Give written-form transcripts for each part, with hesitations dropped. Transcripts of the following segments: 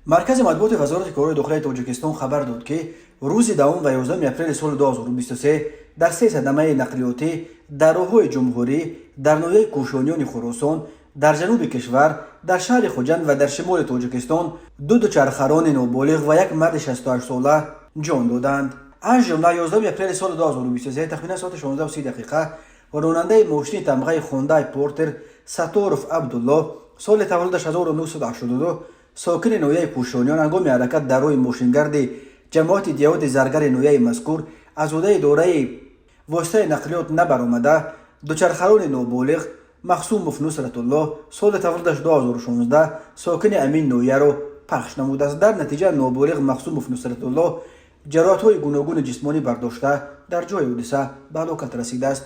Маркази матбуоти Вазорати корҳои дохилаи Тоҷикистон хабар дод, ки рӯзи 10 ва 11 апрели соли 2023 дар се садамаи нақлиётӣ дар роҳҳои ҷумҳурӣ, дар ноҳияи Кӯшониёни Хуросон, дар ҷануби кишвар, дар шаҳри Хуҷанд ва дар шимоли Тоҷикистон ду дучархарони ноболиғ ва як марди 68 сола ҷон доданд. Аз ҷумла, 11 апрели соли 2023 тахминан соати 16:30 дақиқа ронандаи мошини тамғаи Хондай Портер Сатторов Абдулло, соли таваллудаш 1982, сокини ноҳияи Кӯшониён, ҳангоми ҳаракат дар роҳи мошингарди ҷамоати деҳоти Заргари ноҳияи мазкур аз ҳудаи идораи воситаи нақлиёт набаромада, дучархарони ноболиғ Махсумов Нусратулло, соли таваллудаш 2016, сокини ҳамин ноҳияро пахш намудааст. Дар натиҷа ноболиғ Махсумов Нусратулло ҷароҳатҳои гуногуни ҷисмонӣ бардошта, дар ҷои ҳодиса ба ҳалокат расидааст.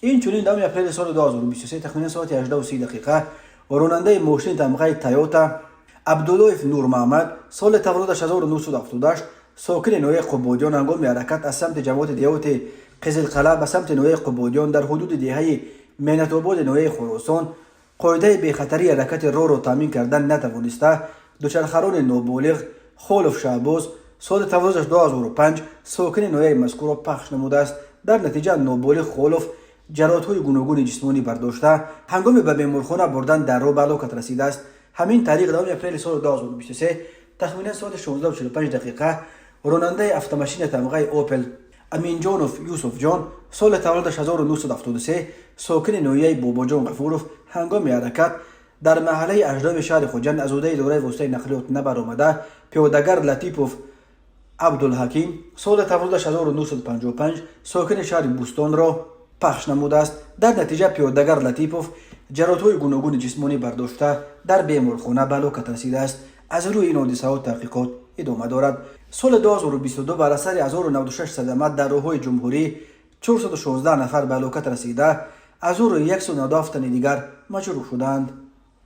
Инчунин, 10 апрели соли 2023 тахминан соати 18:30 дақиқа ронандаи мошини тамғаи Тойота Абдуллоев Нурмаҳмад, соли таваллудаш 1978, сокини ноҳияи Қубодиён, ҳангоми ҳаракат аз самти ҷамоати деҳоти Қизилқалъа ба самти ноҳияи Қубодиён дар ҳудуди деҳаи Меҳнатободи ноҳияи Хуросон қоидаи бехатарии ҳаракати роҳро таъмин кардан натавониста, дучархарони ноболиғ Холов Шаҳбоз, соли таваллудаш 2005, сокини ноҳияи мазкурро пахш намудааст. Дар натиҷа ноболиғ Холов ҷароҳатҳои гуногуни ҷисмонӣ бардошта, ҳангоми ба беморхона бурдан дар роҳ ба ҳалокат расидааст. Ҳамин тариқ, 10 апрели соли 2023 тахминан соати 16:45 дақиқа ронандаи автомашина тамғаи Опел Аминҷонов Юсуфҷон, соли таваллудаш 1973, сокини ноҳияи Бобоҷон Ғафуров, ҳангоми ҳаракат дар маҳаллаи 18-уми шаҳри Хуҷанд аз ҳудаи идораи воситаи нақлиёт набаромада, пиёдагар Латипов Абдулҳаким, соли таваллудаш 1955, сокини шаҳри Бӯстонро пахш намудааст. Дар натиҷа пиёдагар Латипов ҷароҳатҳои гуногуни ҷисмонӣ бардошта, дар беморхона ба ҳалокат расидааст. Аз рӯи ин ҳодисаҳо таҳқиқот идома дорад. Соли 2022 бар асари 1096 садама дар роҳҳои ҷумҳурӣ 416 нафар ба ҳалокат расида, 1197 тани дигар маҷрӯҳ шуданд.